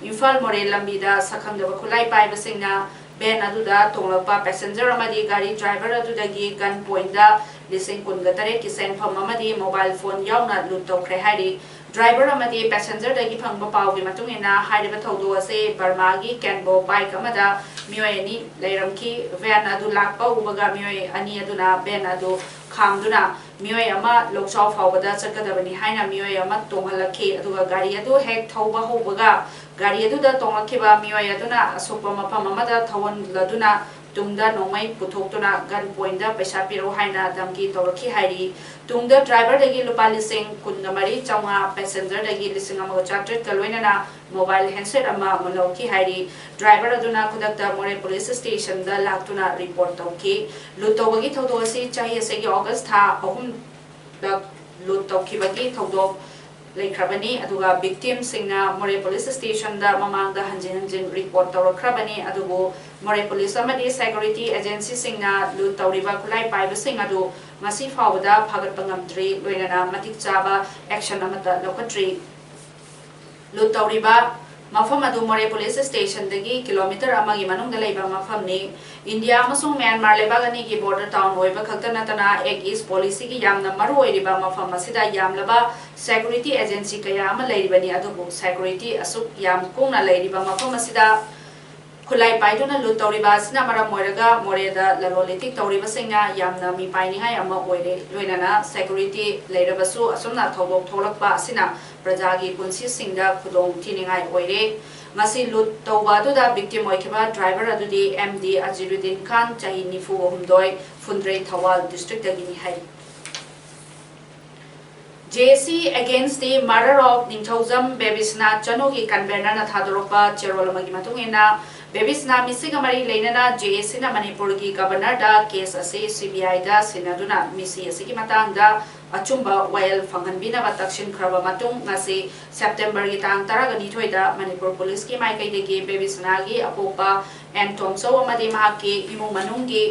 ꯏꯝꯐꯥꯜ ꯃꯣꯔꯦ ꯂꯝꯕꯤꯗ ꯁꯛꯈꯪꯗꯕ ꯈꯨꯠꯂꯥꯏ ꯄꯥꯏꯕꯁꯤꯡꯅ ꯚꯦꯟ ꯑꯗꯨꯗ ꯇꯣꯡꯂꯛꯄ ꯄꯦꯁꯦꯟꯖꯔ ꯑꯃꯗꯤ ꯒꯥꯔꯤ ꯗ꯭ꯔꯥꯏꯚꯔ ꯑꯗꯨꯗꯒꯤ ꯒꯟ ꯄꯣꯏꯟꯗ ꯂꯤꯁꯤꯡ ꯀꯨꯟꯒ ꯇꯔꯦꯠꯀꯤ ꯁꯦꯟꯐꯝ ꯑꯃꯗꯤ ꯃꯣꯕꯥꯏꯜ ꯐꯣꯟ ꯌꯥꯎꯅ ꯂꯨꯠ ꯇꯧꯈ꯭ꯔꯦ ꯍꯥꯏꯔꯤ꯫ ꯗ꯭ꯔꯥꯏꯚꯔ ꯑꯃꯗꯤ ꯄꯦꯁꯦꯟꯖꯔꯗꯒꯤ ꯐꯪꯕ ꯄꯥꯎꯒꯤ ꯃꯇꯨꯡ ꯏꯟꯅ, ꯍꯥꯏꯔꯤꯕ ꯊꯧꯗꯣꯛ ꯑꯁꯤ ꯕꯔꯃꯥꯒꯤ ꯀꯦꯟꯕꯣ ꯕꯥꯏꯛ ꯑꯃꯗ ꯃꯤꯑꯣꯏ ꯑꯅꯤ ꯂꯩꯔꯝꯈꯤ꯫ ꯚꯦꯟ ꯑꯗꯨ ꯂꯥꯛꯄ ꯎꯕꯒ ꯃꯤꯑꯣꯏ ꯑꯅꯤ ꯑꯗꯨꯅ ꯚꯦꯟ ꯑꯗꯨ ꯈꯥꯝꯗꯨꯅ ꯃꯤꯑꯣꯏ ꯑꯃ ꯂꯣꯛꯆꯥꯎ ꯐꯥꯎꯕꯗ ꯆꯠꯀꯗꯕꯅꯤ ꯍꯥꯏꯅ ꯃꯤꯑꯣꯏ ꯑꯃ ꯇꯣꯡꯍꯜꯂꯛꯈꯤ꯫ ꯑꯗꯨꯒ ꯒꯥꯔꯤ ꯑꯗꯨ ꯍꯦꯛ ꯊꯧꯕ ꯍꯧꯕꯒ ꯒꯥꯔꯤ ꯑꯗꯨꯗ ꯇꯣꯡꯂꯛꯈꯤꯕ ꯃꯤꯑꯣꯏ ꯑꯗꯨꯅ ꯑꯁꯣꯛꯄ ꯃꯐꯝ ꯑꯃꯗ ꯊꯧꯍꯜꯂꯗꯨꯅ ꯇꯨꯡꯗ ꯅꯣꯡꯃꯩ ꯄꯨꯊꯣꯛꯇꯨꯅ ꯒꯟ ꯄꯣꯏꯟꯗ ꯄꯩꯁꯥ ꯄꯤꯔꯛꯎ ꯍꯥꯏꯅ ꯙꯝꯀꯤ ꯇꯧꯔꯛꯈꯤ ꯍꯥꯏꯔꯤ꯫ ꯇꯨꯡꯗ ꯗ꯭ꯔꯥꯏꯚꯔꯗꯒꯤ ꯂꯨꯄꯥ ꯂꯤꯁꯤꯡ ꯀꯨꯟꯒ ꯃꯔꯤ ꯆꯥꯝꯃꯉꯥ, ꯄꯦꯁꯦꯟꯖꯔꯗꯒꯤ ꯂꯤꯁꯤꯡ ꯑꯃꯒ ꯆꯥꯇ꯭ꯔꯦꯠꯀ ꯂꯣꯏꯅꯅ ꯃꯣꯕꯥꯏꯜ ꯍꯦꯟꯁꯦꯠ ꯑꯃ ꯂꯧꯈꯤ ꯍꯥꯏꯔꯤ꯫ ꯗ꯭ꯔꯥꯏꯚꯔ ꯑꯗꯨꯅ ꯈꯨꯗꯛꯇ ꯃꯣꯔꯦ ꯄꯨꯂꯤꯁ ꯁ꯭ꯇꯦꯁꯟꯗ ꯂꯥꯛꯇꯨꯅ ꯔꯤꯄꯣꯔꯠ ꯇꯧꯈꯤ꯫ ꯂꯨꯠ ꯇꯧꯕꯒꯤ ꯊꯧꯗꯣꯛ ꯑꯁꯤ ꯆꯍꯤ ꯑꯁꯤꯒꯤ ꯑꯣꯒꯁ ꯊꯥ ꯑꯍꯨꯝꯗ ꯂꯨꯠ ꯇꯧꯈꯤꯕꯒꯤ ꯊꯧꯗꯣꯛ ꯂꯩꯈ꯭ꯔꯕꯅꯤ꯫ ꯑꯗꯨꯒ ꯚꯤꯛꯇꯤꯝꯁꯤꯡꯅ ꯃꯣꯔꯦ ꯄꯨꯂꯤꯁ ꯁ꯭ꯇꯦꯁꯟꯗ ꯃꯃꯥꯡꯗ ꯍꯟꯖꯤꯟ ꯍꯟꯖꯤꯟ ꯔꯤꯄꯣꯔꯠ ꯇꯧꯔꯛꯈ꯭ꯔꯕꯅꯤ꯫ ꯑꯗꯨꯕꯨ ꯃꯣꯔꯦ ꯄꯨꯂꯤꯁ ꯑꯃꯗꯤ ꯁꯦꯀ꯭ꯌꯨꯔꯤꯇꯤ ꯑꯦꯖꯦꯟꯁꯤꯁꯤꯡꯅ ꯂꯨꯠ ꯇꯧꯔꯤꯕ ꯈꯨꯠꯂꯥꯏ ꯄꯥꯏꯕꯁꯤꯡ ꯑꯗꯨ ꯉꯁꯤ ꯐꯥꯎꯕꯗ ꯐꯥꯒꯠꯄ ꯉꯝꯗ꯭ꯔꯤ, ꯂꯣꯏꯅꯅ ꯃꯇꯤꯛ ꯆꯥꯕ ꯑꯦꯛꯁꯟ ꯑꯃꯠꯇ ꯂꯧꯈꯠꯇ꯭ꯔꯤ꯫ ꯂꯨꯠ ꯇꯧꯔꯤꯕ ꯃꯐꯝ ꯑꯗꯨ ꯃꯣꯔꯦ ꯄꯨꯂꯤꯁ ꯁ꯭ꯇꯦꯁꯟꯗꯒꯤ ꯀꯤꯂꯣꯃꯤꯇꯔ ꯑꯃꯒꯤ ꯃꯅꯨꯡꯗ ꯂꯩꯕ ꯃꯐꯝꯅꯤ꯫ ꯏꯟꯗꯤꯌꯥ ꯑꯃꯁꯨꯡ ꯃ꯭ꯌꯥꯟꯃꯥꯔ ꯂꯩꯕꯥꯛ ꯑꯅꯤꯒꯤ ꯕꯣꯔꯗꯔ ꯇꯥꯎꯟ ꯑꯣꯏꯕ ꯈꯛꯇ ꯅꯠꯇꯅ, ꯑꯦꯛ ꯏꯁ ꯄꯣꯂꯤꯁꯤꯒꯤ ꯌꯥꯝꯅ ꯃꯔꯨ ꯑꯣꯏꯔꯤꯕ ꯃꯐꯝ ꯑꯁꯤꯗ ꯌꯥꯝꯂꯕ ꯁꯦꯀ꯭ꯌꯨꯔꯤꯇꯤ ꯑꯦꯖꯦꯟꯁꯤ ꯀꯌꯥ ꯑꯃ ꯂꯩꯔꯤꯕꯅꯤ꯫ ꯑꯗꯨꯕꯨ ꯁꯦꯀ꯭ꯌꯨꯔꯤꯇꯤ ꯑꯁꯨꯛ ꯌꯥꯝ ꯀꯨꯡꯅ ꯂꯩꯔꯤꯕ ꯃꯐꯝ ꯑꯁꯤꯗ ꯈꯨꯠꯂꯥꯏ ꯄꯥꯏꯗꯨꯅ ꯂꯨꯠ ꯇꯧꯔꯤꯕ ꯑꯁꯤꯅ ꯃꯔꯝ ꯑꯣꯏꯔꯒ ꯃꯣꯔꯦꯗ ꯂꯂꯣꯟ ꯏꯇꯤꯛ ꯇꯧꯔꯤꯕꯁꯤꯡꯅ ꯌꯥꯝꯅ ꯃꯤꯄꯥꯏꯅꯤꯡꯉꯥꯏ ꯑꯃ ꯑꯣꯏꯔꯦ꯫ ꯂꯣꯏꯅꯅ ꯁꯦꯀ꯭ꯌꯨꯔꯤꯇꯤ ꯂꯩꯔꯕꯁꯨ ꯑꯁꯨꯝꯅ ꯊꯧꯗꯣꯛ ꯊꯣꯛꯂꯛꯄ ꯑꯁꯤꯅ ꯄ꯭ꯔꯖꯥꯒꯤ ꯄꯨꯟꯁꯤꯁꯤꯡꯗ ꯈꯨꯗꯣꯡ ꯊꯤꯅꯤꯡꯉꯥꯏ ꯑꯣꯏꯔꯦ꯫ ꯃꯁꯤ ꯂꯨꯠ ꯇꯧꯕ ꯑꯗꯨꯗ ꯚꯤꯛꯇꯤꯝ ꯑꯣꯏꯈꯤꯕ ꯗ꯭ꯔꯥꯏꯚꯔ ꯑꯗꯨꯗꯤ ꯑꯦꯝ ꯗꯤ ꯑꯖꯤꯔꯨꯗꯤꯟ ꯈꯥꯟ, ꯆꯍꯤ ꯅꯤꯐꯨ ꯍꯨꯝꯗꯣꯏ, ꯐꯨꯟꯗ꯭ꯔꯩ, ꯊꯧꯕꯥꯜ ꯗꯤꯁꯇ꯭ꯔꯤꯛꯇꯒꯤꯅꯤ ꯍꯥꯏꯔꯤ꯫ J S C Against the Murder of ꯅꯤꯡꯊꯧꯖꯝ ꯕꯦꯕꯤꯁꯅꯥꯊ ꯆꯅꯨꯒꯤ ꯀꯟꯚꯦꯅꯔꯅ ꯊꯥꯗꯣꯔꯛꯄ ꯆꯦꯔꯣꯜ ꯑꯃꯒꯤ ꯃꯇꯨꯡ ꯏꯟꯅ, ꯕꯦꯕꯤ ꯁꯅꯥ ꯃꯤꯁꯤꯒ ꯃꯔꯤ ꯂꯩꯅꯅ ꯖꯦ ꯑꯦ ꯁꯤꯅ ꯃꯅꯤꯄꯨꯔꯒꯤ ꯒꯕꯔꯅꯔꯗ ꯀꯦꯁ ꯑꯁꯤ ꯁꯤ ꯕꯤ ꯑꯥꯏꯗ ꯁꯤꯟꯅꯗꯨꯅ ꯃꯤꯁꯤ ꯑꯁꯤꯒꯤ ꯃꯇꯥꯡꯗ ꯑꯆꯨꯝꯕ ꯋꯥꯌꯦꯜ ꯐꯪꯍꯟꯕꯤꯅꯕ ꯇꯛꯁꯤꯟꯈ꯭ꯔꯕ ꯃꯇꯨꯡ, ꯉꯁꯤ ꯁꯦꯞꯇꯦꯝꯕꯔꯒꯤ ꯇꯥꯡ ꯇꯔꯥꯒ ꯅꯤꯊꯣꯏꯗ ꯃꯅꯤꯄꯨꯔ ꯄꯨꯂꯤꯁꯀꯤ ꯃꯥꯏꯀꯩꯗꯒꯤ ꯕꯦꯕꯤ ꯁꯅꯥꯒꯤ ꯑꯄꯣꯛꯄ ꯑꯦꯟ ꯇꯣꯝꯆꯧ ꯑꯃꯗꯤ ꯃꯍꯥꯛꯀꯤ ꯏꯃꯨꯡ ꯃꯅꯨꯡꯒꯤ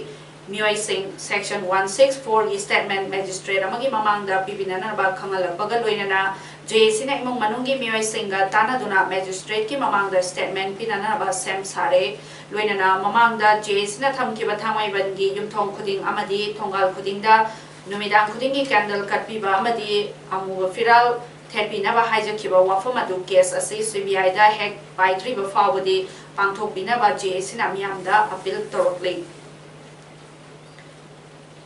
ꯃꯤꯑꯣꯏꯁꯤꯡ ꯁꯦꯛꯁꯟ ꯋꯥꯟ ꯁꯤꯛꯁ ꯐꯣꯔꯒꯤ ꯁ꯭ꯇꯦꯠꯃꯦꯟ ꯃꯦꯖꯤꯁꯇ꯭ꯔꯦꯠ ꯑꯃꯒꯤ ꯃꯃꯥꯡꯗ ꯄꯤꯕꯤꯅꯅꯕ ꯈꯪꯍꯜꯂꯛꯄꯒ ꯂꯣꯏꯅꯅ ꯖꯦ ꯑꯦ ꯁꯤꯅ ꯏꯃꯨꯡ ꯃꯅꯨꯡꯒꯤ ꯃꯤꯑꯣꯏꯁꯤꯡꯒ ꯇꯥꯟꯅꯗꯨꯅ ꯃꯦꯖꯤꯁꯇ꯭ꯔꯦꯠꯀꯤ ꯃꯃꯥꯡꯗ ꯁ꯭ꯇꯦꯠꯃꯦꯟ ꯄꯤꯅꯅꯕ ꯁꯦꯝ ꯁꯥꯔꯦ꯫ ꯂꯣꯏꯅꯅ ꯃꯃꯥꯡꯗ ꯖꯦ ꯑꯦ ꯁꯤꯅ ꯊꯝꯈꯤꯕ ꯊꯥꯡꯃꯩꯕꯟꯒꯤ ꯌꯨꯝꯊꯣꯡ ꯈꯨꯗꯤꯡ ꯑꯃꯗꯤ ꯊꯣꯡꯒꯥꯜ ꯈꯨꯗꯤꯡꯗ ꯅꯨꯃꯤꯗꯥꯡ ꯈꯨꯗꯤꯡꯒꯤ ꯀꯦꯟꯗꯜ ꯀꯠꯄꯤꯕ ꯑꯃꯗꯤ ꯑꯃꯨꯕ ꯐꯤꯔꯥꯜ ꯊꯦꯠꯄꯤꯅꯕ ꯍꯥꯏꯖꯈꯤꯕ ꯋꯥꯐꯝ ꯑꯗꯨ ꯀꯦꯁ ꯑꯁꯤ ꯁꯤ ꯕꯤ ꯑꯥꯏꯗ ꯍꯦꯛ ꯄꯥꯏꯗ꯭ꯔꯤꯕ ꯐꯥꯎꯕꯗꯤ ꯄꯥꯡꯊꯣꯛꯄꯤꯅꯕ ꯖꯦ ꯑꯦ ꯁꯤꯅ ꯃꯤꯌꯥꯝꯗ ꯑꯄꯤꯜ ꯇꯧꯔꯛꯂꯤ꯫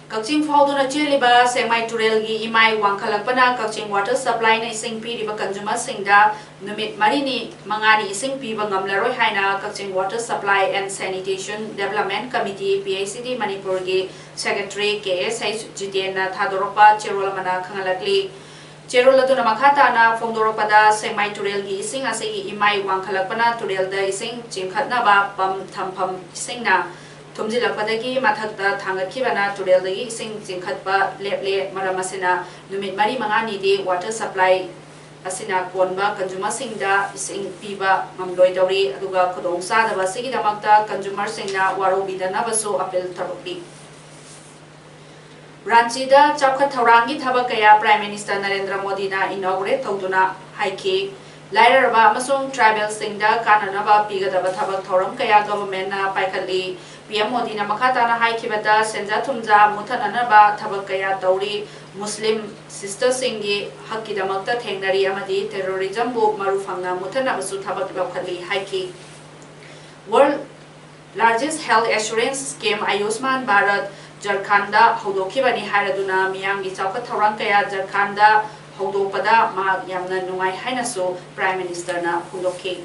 ꯀꯛꯆꯤꯡ ꯐꯥꯎꯗꯨꯅ ꯆꯦꯜꯂꯤꯕ ꯁꯦꯛꯃꯥꯏ ꯇꯨꯔꯦꯜꯒꯤ ꯏꯃꯥꯏ ꯋꯥꯡꯈꯠꯂꯛꯄꯅ ꯀꯛꯆꯤꯡ ꯋꯥꯇꯔ ꯁꯄ꯭ꯂꯥꯏꯅ ꯏꯁꯤꯡ ꯄꯤꯔꯤꯕ ꯀꯟꯖꯨꯃꯔꯁꯤꯡꯗ ꯅꯨꯃꯤꯠ ꯃꯔꯤꯅꯤ, ꯃꯉꯥꯅꯤ ꯏꯁꯤꯡ ꯄꯤꯕ ꯉꯝꯂꯔꯣꯏ ꯍꯥꯏꯅ Kakching water supply and sanitation development committee, P H E D, ꯃꯅꯤꯄꯨꯔꯒꯤ ꯁꯦꯀ꯭ꯔꯦꯇꯔꯤ ꯀꯦ ꯑꯦꯁ ꯑꯩꯆ ꯖꯤꯇꯦꯟꯅ ꯊꯥꯗꯣꯔꯛꯄ ꯆꯦꯔꯣꯜ ꯑꯃꯅ ꯈꯪꯍꯜꯂꯛꯂꯤ꯫ ꯆꯦꯔꯣꯜ ꯑꯗꯨꯅ ꯃꯈꯥ ꯇꯥꯅ ꯐꯣꯡꯗꯣꯔꯛꯄꯗ, ꯁꯦꯛꯃꯥꯏ ꯇꯨꯔꯦꯜꯒꯤ ꯏꯁꯤꯡ ꯑꯁꯤꯒꯤ ꯏꯃꯥꯏ ꯋꯥꯡꯈꯠꯂꯛꯄꯅ ꯇꯨꯔꯦꯜꯗ ꯏꯁꯤꯡ ꯆꯤꯡꯈꯠꯅꯕ ꯄꯝ ꯊꯝꯐꯝ ꯏꯁꯤꯡꯅ ꯊꯨꯝꯖꯤꯜꯂꯛꯄꯗꯒꯤ ꯃꯊꯛꯇ ꯊꯥꯡꯒꯠꯈꯤꯕꯅ ꯇꯨꯔꯦꯜꯗꯒꯤ ꯏꯁꯤꯡ ꯆꯤꯡꯈꯠꯄ ꯂꯦꯞꯂꯦ꯫ ꯃꯔꯝ ꯑꯁꯤꯅ, ꯅꯨꯃꯤꯠ ꯃꯔꯤ ꯃꯉꯥꯅꯤꯗꯤ ꯋꯥꯇꯔ ꯁꯄ꯭ꯂꯥꯏ ꯑꯁꯤꯅ ꯀꯣꯟꯕ ꯀꯟꯖꯨꯃꯔꯁꯤꯡꯗ ꯏꯁꯤꯡ ꯄꯤꯕ ꯉꯝꯂꯣꯏꯗꯧꯔꯤ꯫ ꯑꯗꯨꯒ ꯈꯨꯗꯣꯡꯆꯥꯗꯕ ꯑꯁꯤꯒꯤꯗꯃꯛꯇ ꯀꯟꯖꯨꯃꯔꯁꯤꯡꯅ ꯋꯥꯔꯧꯕꯤꯗꯅꯕꯁꯨ ꯑꯄꯤꯜ ꯇꯧꯔꯛꯂꯤ꯫ ꯔꯥꯟꯆꯤꯗ ꯆꯥꯎꯈꯠ ꯊꯧꯔꯥꯡꯒꯤ ꯊꯕꯛ ꯀꯌꯥ ꯄ꯭ꯔꯥꯏꯝ ꯃꯤꯅꯤꯁꯇꯔ ꯅꯔꯦꯟꯗ꯭ꯔ ꯃꯣꯗꯤꯅ ꯏꯅꯣꯒ꯭ꯔꯦꯠ ꯇꯧꯗꯨꯅ ꯍꯥꯏꯈꯤ꯫ ꯂꯥꯏꯔꯔꯕ ꯑꯃꯁꯨꯡ ꯇ꯭ꯔꯥꯏꯕꯦꯜꯁꯤꯡꯗ ꯀꯥꯟꯅꯅꯕ ꯄꯤꯒꯗꯕ ꯊꯕꯛ ꯊꯧꯔꯝ ꯀꯌꯥ ꯒꯚꯔꯟꯃꯦꯟꯠꯅ ꯄꯥꯏꯈꯠꯂꯤ꯫ ꯄꯤ ꯑꯦꯝ ꯃꯣꯗꯤꯅ ꯃꯈꯥ ꯇꯥꯅ ꯍꯥꯏꯈꯤꯕꯗ, ꯁꯦꯟꯖꯥ ꯊꯨꯝꯖꯥ ꯃꯨꯠꯊꯠꯅꯅꯕ ꯊꯕꯛ ꯀꯌꯥ ꯇꯧꯔꯤ, ꯃꯨꯁꯂꯤꯝ ꯁꯤꯁꯇꯔꯁꯤꯡꯒꯤ ꯍꯛꯀꯤꯗꯃꯛꯇ ꯊꯦꯡꯅꯔꯤ ꯑꯃꯗꯤ ꯇꯦꯔꯣꯔꯤꯖꯝꯕꯨ ꯃꯔꯨ ꯐꯪꯅ ꯃꯨꯠꯊꯠꯅꯕꯁꯨ ꯊꯕꯛ ꯂꯧꯈꯠꯂꯤ ꯍꯥꯏꯈꯤ꯫ World Largest Health Assurance Scheme ꯑꯌꯨꯁꯃꯥꯟ ꯚꯥꯔꯠ ꯖꯔꯈꯥꯟꯗ ꯍꯧꯗꯣꯛꯈꯤꯕꯅꯤ ꯍꯥꯏꯔꯗꯨꯅ ꯃꯤꯌꯥꯝꯒꯤ ꯆꯥꯎꯈꯠ ꯊꯧꯔꯥꯡ ꯀꯌꯥ ꯖꯔꯈꯥꯟꯗ ꯍꯧꯗꯣꯛꯄꯗ ꯃꯍꯥꯛ ꯌꯥꯝꯅ ꯅꯨꯡꯉꯥꯏ ꯍꯥꯏꯅꯁꯨ ꯄ꯭ꯔꯥꯏꯝ ꯃꯤꯅꯤꯁꯇꯔꯅ ꯐꯣꯡꯗꯣꯛꯈꯤ꯫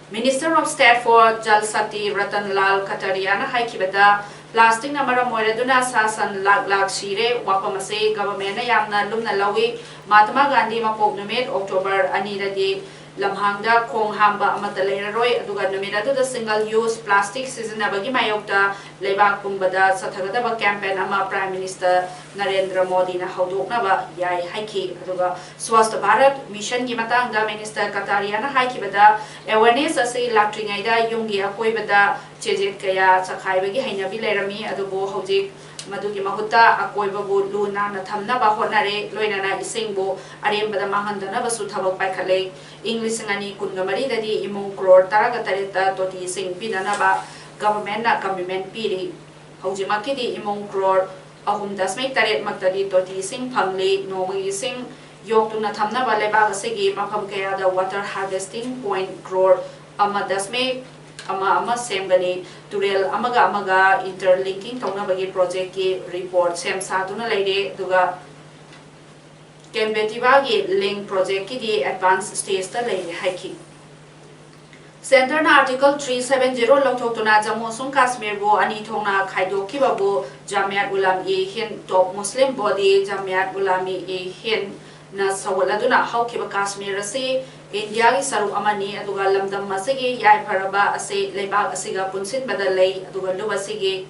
Minister of State for Jal Shakti Ratan ꯂꯥꯜ ꯀꯇꯥꯔꯤꯌꯥꯅ ꯍꯥꯏꯈꯤꯕꯗ, ꯄ꯭ꯂꯥꯁꯇꯤꯛꯅ ꯃꯔꯝ ꯑꯣꯏꯔꯗꯨꯅ ꯁꯥ ꯁꯟ ꯂꯥꯛ ꯂꯥꯛ ꯁꯤꯔꯦ꯫ ꯋꯥꯐꯝ ꯑꯁꯤ ꯒꯚꯔꯟꯃꯦꯟꯠꯅ ꯌꯥꯝꯅ ꯂꯨꯝꯅ ꯂꯧꯏ꯫ ꯃꯍꯥꯇꯃꯥ ꯒꯥꯟꯙꯤ ꯃꯄꯣꯛ ꯅꯨꯃꯤꯠ ꯑꯣꯛꯇꯣꯕꯔ ꯑꯅꯤꯗꯗꯤ ꯂꯝꯍꯥꯡꯗ ꯈꯣꯡ ꯍꯥꯝꯕ ꯑꯃꯠꯇ ꯂꯩꯔꯔꯣꯏ, ꯑꯗꯨꯒ ꯅꯨꯃꯤꯠ ꯑꯗꯨꯗ single use plastic ꯁꯤꯖꯤꯟꯅꯕꯒꯤ ꯃꯥꯌꯣꯛꯇ ꯂꯩꯕꯥꯛ ꯄꯨꯝꯕꯗ ꯆꯠꯊꯒꯗꯕ campaign ꯑꯃ Prime Minister ꯅꯔꯦꯟꯗ꯭ꯔ ꯃꯣꯗꯤꯅ ꯍꯧꯗꯣꯛꯅꯕ ꯌꯥꯏ ꯍꯥꯏꯈꯤ꯫ ꯑꯗꯨꯒ Swachh Bharat Mission ꯒꯤ ꯃꯇꯥꯡꯗ Minister ꯀꯇꯥꯔꯤꯌꯥꯅ ꯍꯥꯏꯈꯤꯕꯗ, awareness ꯑꯁꯤ ꯂꯥꯛꯇ꯭ꯔꯤꯉꯩꯗ ꯌꯨꯝꯒꯤ ꯑꯀꯣꯏꯕꯗ ꯆꯦꯖꯦꯠ ꯀꯌꯥ ꯆꯈꯥꯏꯕꯒꯤ ꯍꯩꯅꯕꯤ ꯂꯩꯔꯝꯃꯤ, ꯑꯗꯨꯕꯨ ꯍꯧꯖꯤꯛ ꯃꯗꯨꯒꯤ ꯃꯍꯨꯠꯇ ꯑꯀꯣꯏꯕꯕꯨ ꯂꯨ ꯅꯥꯟꯅ ꯊꯝꯅꯕ ꯍꯣꯠꯅꯔꯦ, ꯂꯣꯏꯅꯅ ꯏꯁꯤꯡꯕꯨ ꯑꯔꯦꯝꯕꯗ ꯃꯥꯡꯍꯟꯗꯅꯕꯁꯨ ꯊꯕꯛ ꯄꯥꯏꯈꯠꯂꯦ꯫ ꯏꯪ ꯂꯤꯁꯤꯡ ꯑꯅꯤ ꯀꯨꯟꯒ ꯃꯔꯤꯗꯗꯤ ꯏꯃꯨꯡ crore ꯇꯔꯥꯒ ꯇꯔꯦꯠꯇ ꯇꯣꯇꯤ ꯏꯁꯤꯡ ꯄꯤꯅꯅꯕ government ꯅ commitment ꯄꯤꯔꯤ꯫ ꯍꯧꯖꯤꯛꯃꯛꯀꯤꯗꯤ ꯏꯃꯨꯡ crore ꯑꯍꯨꯝ ꯗꯁꯃꯤꯛ ꯇꯔꯦꯠ ꯃꯛꯇꯗꯤ ꯇꯣꯇꯤ ꯏꯁꯤꯡ ꯐꯪꯂꯤ꯫ ꯅꯣꯡꯃꯒꯤ ꯏꯁꯤꯡ ꯌꯣꯛꯇꯨꯅ ꯊꯝꯅꯕ ꯂꯩꯕꯥꯛ ꯑꯁꯤꯒꯤ ꯃꯐꯝ ꯀꯌꯥꯗ water harvesting point crore ꯑꯃ ꯗꯁꯃꯤꯛ ꯑꯃ ꯑꯃ ꯁꯦꯝꯒꯅꯤ꯫ ꯇꯨꯔꯦꯜ ꯑꯃꯒ ꯑꯃꯒ interlinking ꯇꯧꯅꯕꯒꯤ project ꯀꯤ report ꯁꯦꯝ ꯁꯥꯗꯨꯅ ꯂꯩꯔꯦ, ꯑꯗꯨꯒ Kembetiva ꯒꯤ link project ꯀꯤꯗꯤ advance stage ꯇ ꯂꯩꯔꯦ ꯍꯥꯏꯈꯤ꯫ Centre ꯅ Article three seven zero ꯂꯧꯊꯣꯛꯇꯨꯅ Jammu ꯑꯃꯁꯨꯡ ꯀꯥꯁꯃꯤꯔꯕꯨ ꯑꯅꯤ ꯊꯣꯛꯅ ꯈꯥꯏꯗꯣꯛꯈꯤꯕꯕꯨ Jamiat Ulama-e Hind, top Muslim body Jamiat Ulama-e Hind ꯅ ꯁꯧꯒꯠꯂꯗꯨꯅ ꯍꯧꯈꯤꯕ ꯀꯥꯁꯃꯤꯔ ꯑꯁꯤ ꯏꯟꯗꯤꯌꯥꯒꯤ ꯁꯔꯨꯛ ꯑꯃꯅꯤ, ꯑꯗꯨꯒ ꯂꯝꯗꯝ ꯑꯁꯤꯒꯤ ꯌꯥꯏꯐꯔꯕ ꯑꯁꯤ ꯂꯩꯕꯥꯛ ꯑꯁꯤꯒ ꯄꯨꯟꯁꯤꯟꯕꯗ ꯂꯩ, ꯑꯗꯨꯒ ꯂꯨꯞ ꯑꯁꯤꯒꯤ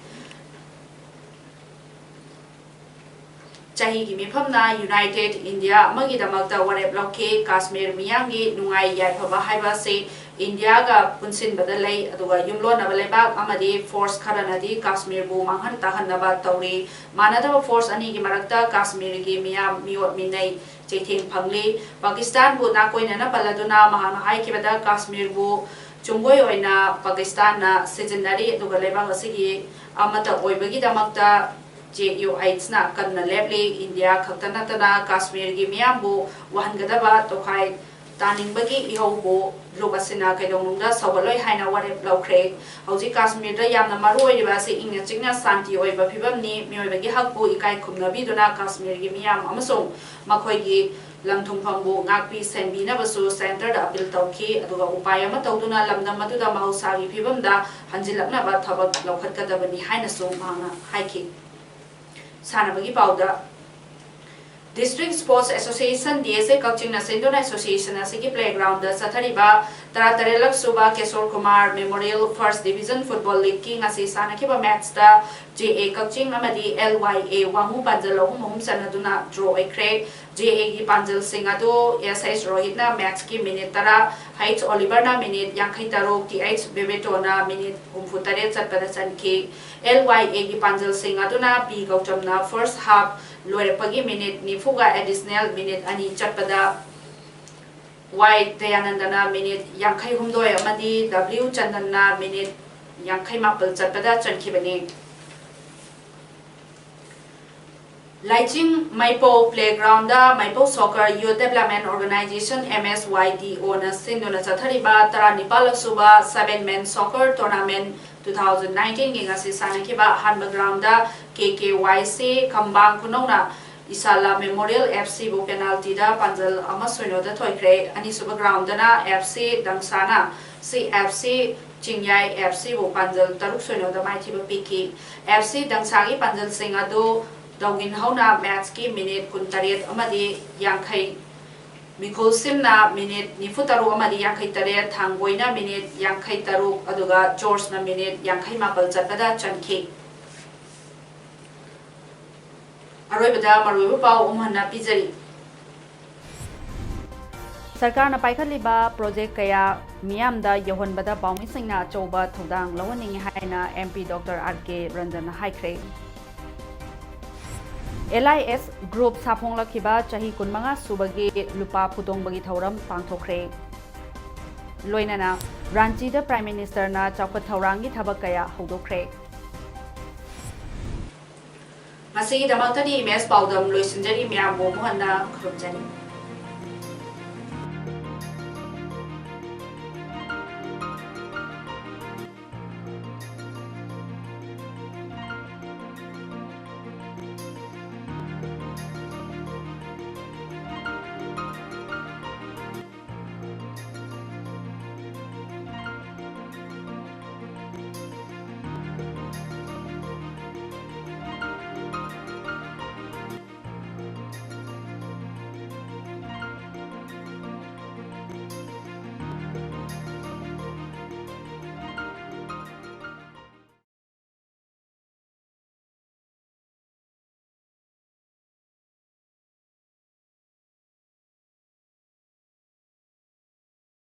ꯆꯍꯤꯒꯤ ꯃꯤꯐꯝꯅ United India ꯑꯃꯒꯤꯗꯃꯛꯇ ꯋꯥꯔꯦꯞ ꯂꯧꯈꯤ꯫ ꯀꯥꯁꯃꯤꯔ ꯃꯤꯌꯥꯝꯒꯤ ꯅꯨꯡꯉꯥꯏ ꯌꯥꯏꯐꯕ ꯍꯥꯏꯕ ꯑꯁꯤ ꯏꯟꯗꯤꯌꯥꯒ ꯄꯨꯟꯁꯤꯟꯕꯗ ꯂꯩ, ꯑꯗꯨꯒ ꯌꯨꯝꯂꯣꯟꯅꯕ ꯂꯩꯕꯥꯛ ꯑꯃꯗꯤ force ꯈꯔꯅꯗꯤ ꯀꯥꯁꯃꯤꯔꯕꯨ ꯃꯥꯡꯍꯟ ꯇꯥꯛꯍꯟꯅꯕ ꯇꯧꯔꯤ꯫ ꯃꯥꯟꯅꯗꯕ force ꯑꯅꯤꯒꯤ ꯃꯔꯛꯇ ꯀꯥꯁꯃꯤꯔꯒꯤ ꯃꯤꯌꯥꯝ ꯃꯤꯑꯣꯠ ꯃꯤꯅꯩ ꯆꯩꯊꯦꯡ ꯐꯪꯂꯤ꯫ ꯄꯥꯀꯤꯁꯇꯥꯟꯕꯨ ꯅꯥꯀꯣꯏꯅꯅ ꯄꯜꯂꯗꯨꯅ ꯃꯍꯥꯛꯅ ꯍꯥꯏꯈꯤꯕꯗ ꯀꯥꯁꯃꯤꯔꯕꯨ ꯆꯨꯝꯕꯣꯏ ꯑꯣꯏꯅ ꯄꯥꯀꯤꯁꯇꯥꯟꯅ ꯁꯤꯖꯤꯟꯅꯔꯤ, ꯑꯗꯨꯒ ꯂꯩꯕꯥꯛ ꯑꯁꯤꯒꯤ ꯑꯃꯠꯇ ꯑꯣꯏꯕꯒꯤꯗꯃꯛꯇ J U H ꯅ ꯀꯟꯅ ꯂꯦꯞꯂꯤ꯫ ꯏꯟꯗꯤꯌꯥ ꯈꯛꯇ ꯅꯠꯇꯅ ꯀꯥꯁꯃꯤꯔꯒꯤ ꯃꯤꯌꯥꯝꯕꯨ ꯋꯥꯍꯟꯒꯗꯕ ꯇꯣꯈꯥꯏ ꯇꯥꯅꯤꯡꯕꯒꯤ ꯏꯍꯧꯕꯨ ꯂꯨꯞ ꯑꯁꯤꯅ ꯀꯩꯗꯧꯅꯨꯡꯗ ꯁꯧꯒꯠꯂꯣꯏ ꯍꯥꯏꯅ ꯋꯥꯔꯦꯞ ꯂꯧꯈ꯭ꯔꯦ꯫ ꯍꯧꯖꯤꯛ ꯀꯥꯁꯃꯤꯔꯗ ꯌꯥꯝꯅ ꯃꯔꯨ ꯑꯣꯏꯔꯤꯕ ꯑꯁꯤ ꯏꯪꯅ ꯆꯤꯛꯅ ꯁꯥꯟꯇꯤ ꯑꯣꯏꯕ ꯐꯤꯕꯝꯅꯤ꯫ ꯃꯤꯑꯣꯏꯕꯒꯤ ꯍꯛꯄꯨ ꯏꯀꯥꯏ ꯈꯨꯝꯅꯕꯤꯗꯨꯅ ꯀꯥꯁꯃꯤꯔꯒꯤ ꯃꯤꯌꯥꯝ ꯑꯃꯁꯨꯡ ꯃꯈꯣꯏꯒꯤ ꯂꯝ ꯊꯨꯡꯐꯝꯕꯨ ꯉꯥꯛꯄꯤ ꯁꯦꯟꯕꯤꯅꯕꯁꯨ centre ꯗ appeal ꯇꯧꯈꯤ, ꯑꯗꯨꯒ ꯎꯄꯥꯏ ꯑꯃ ꯇꯧꯗꯨꯅ ꯂꯝꯗꯝ ꯑꯗꯨꯗ ꯃꯍꯧꯁꯥꯒꯤ ꯐꯤꯕꯝꯗ ꯍꯟꯖꯤꯜꯂꯛꯅꯕ ꯊꯕꯛ ꯂꯧꯈꯠꯀꯗꯕꯅꯤ ꯍꯥꯏꯅꯁꯨ ꯃꯍꯥꯛꯅ ꯍꯥꯏꯈꯤ꯫ ꯁꯥꯟꯅꯕꯒꯤ ꯄꯥꯎꯗ, District Sports Association, D S A, ꯀꯛꯆꯤꯡꯅ ꯁꯤꯟꯗꯨꯅ association ꯑꯁꯤꯒꯤ playgroundꯗ ꯆꯠꯊꯔꯤꯕ ꯇꯔꯥꯇꯔꯦꯠꯂꯛ ꯁꯨꯕ ꯀꯦꯁꯣꯔ Kumar Memorial First Division Football Leagueꯀꯤ ꯉꯁꯤ ꯁꯥꯟꯅꯈꯤꯕ matchꯇ J A ꯀꯛꯆꯤꯡ ꯑꯃꯗꯤ L Y A ꯋꯥꯉꯨ ꯄꯥꯟꯖꯜ ꯑꯍꯨꯝ ꯑꯍꯨꯝ ꯆꯟꯅꯗꯨꯅ draw ꯑꯣꯏꯈ꯭ꯔꯦ꯫ J Aꯒꯤ ꯄꯥꯟꯖꯜꯁꯤꯡ ꯑꯗꯨ S H ꯔꯣꯍꯤꯠꯅ matchꯀꯤ minute ꯇꯔꯥ, H Oliverꯅ minute ꯌꯥꯡꯈꯩ ꯇꯔꯨꯛ, T H Bebeto ꯅ minute ꯍꯨꯝꯐꯨ ꯇꯔꯦꯠ ꯆꯠꯄꯗ ꯆꯟꯈꯤ꯫ L Y Aꯒꯤ ꯄꯥꯟꯖꯜꯁꯤꯡ ꯑꯗꯨꯅ P ꯒꯧꯇꯝꯅ first half ꯂꯣꯏꯔꯛꯄꯒꯤ minute ꯅꯤꯐꯨꯒ additional minute ꯑꯅꯤ ꯆꯠꯄꯗ Y ꯗꯌꯥꯅꯟꯗꯅ minute ꯌꯥꯡꯈꯩ ꯍꯨꯝꯗꯣꯏ ꯑꯃꯗꯤ W ꯆꯟꯗꯟꯅ minute ꯌꯥꯡꯈꯩ ꯃꯥꯄꯜ ꯆꯠꯄꯗ ꯆꯟꯈꯤꯕꯅꯤ꯫ ꯂꯥꯏꯆꯤꯡ ꯃꯩꯄꯧ playgroundꯗ ꯃꯩꯄꯧ Soccer Youth Development Organization, M S Y D O ꯅ ꯁꯤꯟꯗꯨꯅ ꯆꯠꯊꯔꯤꯕ ꯇꯔꯥꯅꯤꯄꯥꯜꯂꯛ ꯁꯨꯕ seven man soccer tournament two thousand nineteenꯒꯤ ꯉꯁꯤ ꯁꯥꯟꯅꯈꯤꯕ ꯑꯍꯥꯟꯕ groundꯗ K K Y C ꯈꯝꯕꯥꯡ ꯈꯨꯅꯧꯅ ꯏꯁꯥꯂꯥ Memorial F Cꯕꯨ penaltyꯗ ꯄꯥꯟꯖꯜ ꯑꯃ ꯁꯣꯏꯅꯣꯗ ꯊꯣꯏꯈ꯭ꯔꯦ꯫ ꯑꯅꯤꯁꯨꯕ groundꯗꯅ F C ꯗꯪꯁꯥꯅ C F C ꯆꯤꯡꯌꯥꯏ F Cꯕꯨ ꯄꯥꯟꯖꯜ ꯇꯔꯨꯛ ꯁꯣꯏꯅꯣꯗ ꯃꯥꯏꯊꯤꯕ ꯄꯤꯈꯤ꯫ F C ꯗꯪꯁꯥꯒꯤ ꯄꯥꯟꯖꯜꯁꯤꯡ ꯑꯗꯨ ꯗꯧꯒꯤꯟꯍꯧꯅ matchꯀꯤ minute ꯀꯨꯟꯇꯔꯦꯠ ꯑꯃꯗꯤ ꯌꯥꯡꯈꯩ, ꯃꯤꯈꯨꯜꯁꯤꯝꯅ minute ꯅꯤꯐꯨꯇꯔꯨꯛ ꯑꯃꯗꯤ ꯌꯥꯡꯈꯩ ꯇꯔꯦꯠ, ꯊꯥꯡꯕꯣꯏꯅ minute ꯌꯥꯡꯈꯩ ꯇꯔꯨꯛ, ꯑꯗꯨꯒ ꯖꯣꯔꯖꯅ minute ꯌꯥꯡꯈꯩ ꯃꯥꯄꯜ ꯆꯠꯄꯗ ꯆꯟꯈꯤ꯫ ꯑꯔꯣꯏꯕꯗ ꯃꯔꯨꯑꯣꯏꯕ ꯄꯥꯎ ꯑꯃꯨꯛ ꯍꯟꯅ ꯄꯤꯖꯔꯤ꯫ ꯁꯔꯀꯥꯔꯅ ꯄꯥꯏꯈꯠꯂꯤꯕ project ꯀꯌꯥ ꯃꯤꯌꯥꯝꯗ ꯌꯧꯍꯟꯕꯗ ꯄꯥꯎꯃꯤꯁꯤꯡꯅ ꯑꯆꯧꯕ ꯊꯧꯗꯥꯡ ꯂꯧꯍꯟꯅꯤꯡꯏ ꯍꯥꯏꯅ M P Doctor R K ꯔꯟꯖꯟꯅ ꯍꯥꯏꯈ꯭ꯔꯦ꯫ L I S group ꯁꯥꯐꯣꯡꯂꯛꯈꯤꯕ ꯆꯍꯤ ꯀꯨꯟꯃꯉꯥ ꯁꯨꯕꯒꯤ ꯂꯨꯄꯥ ꯐꯨꯗꯣꯡꯕꯒꯤ ꯊꯧꯔꯝ ꯄꯥꯡꯊꯣꯛꯈ꯭ꯔꯦ꯫ ꯂꯣꯏꯅꯅ ꯔꯥꯟꯆꯤꯗ Prime Ministerꯅ ꯆꯥꯎꯈꯠ ꯊꯧꯔꯥꯡꯒꯤ ꯊꯕꯛ ꯀꯌꯥ ꯍꯧꯗꯣꯛꯈ꯭ꯔꯦ꯫ ꯉꯁꯤꯒꯤꯗꯃꯛꯇꯗꯤ ꯏꯃꯦꯖ ꯄꯥꯎꯗꯝ ꯂꯣꯏꯁꯤꯟꯖꯔꯤ꯫ ꯃꯌꯥꯝꯕꯨ ꯑꯃꯨꯛ ꯍꯟꯅ ꯈꯨꯔꯨꯝꯖꯔꯤ꯫